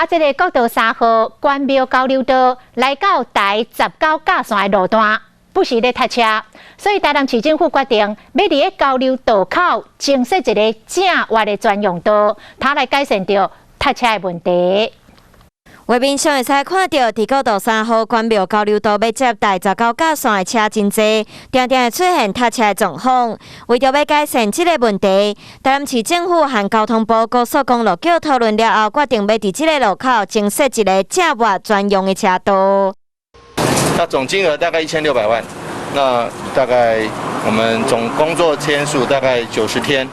啊，這个國道三號關廟交流道來到台十九甲線的路段，不時咧塞車，所以台南市政府決定欲佇咧交流道口增設一个正彎的專用道，通來改善著塞車的問題。畫面上會使看著，佇國道三號關廟交流道欲接台十九甲線的車真濟，定定會出現塞車的狀況。為著欲改善這个問題，台南市政府和交通部高速公路局討論了後，決定欲佇這个路口增設一个正彎專用的車道。那總金額大概1600萬，那大概我們總工作天數大概90天。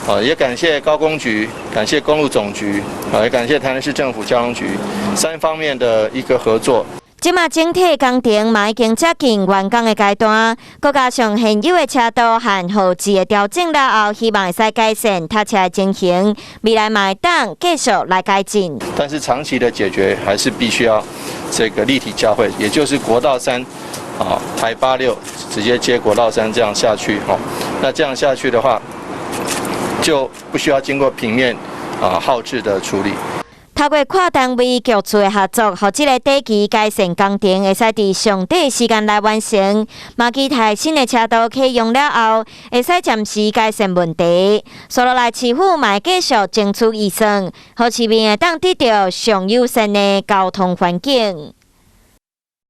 啊，也感謝高公局，感謝公路總局，啊，也感謝台南市政府交通局三方面的一個合作。這馬整體工程嘛已經接近完工的階段，閣加上現有的車道和號誌的調整了後，希望會使改善塞車的情形，未來嘛會當繼續來改進。但是長期的解決還是必須要這個立體交匯，也就是國道三啊，台86直接接國道三這樣下去，哦，那這樣下去的話，就不需要經過平面啊號誌的處理。透過跨單位局處的合作，予這个短期改善工程會使佇上短時間內完成。嘛期待新的車道啟用了後，會使暫時改善問題。紲落來市府嘛會繼續爭取預算，予市民會當得著上優先的交通環境。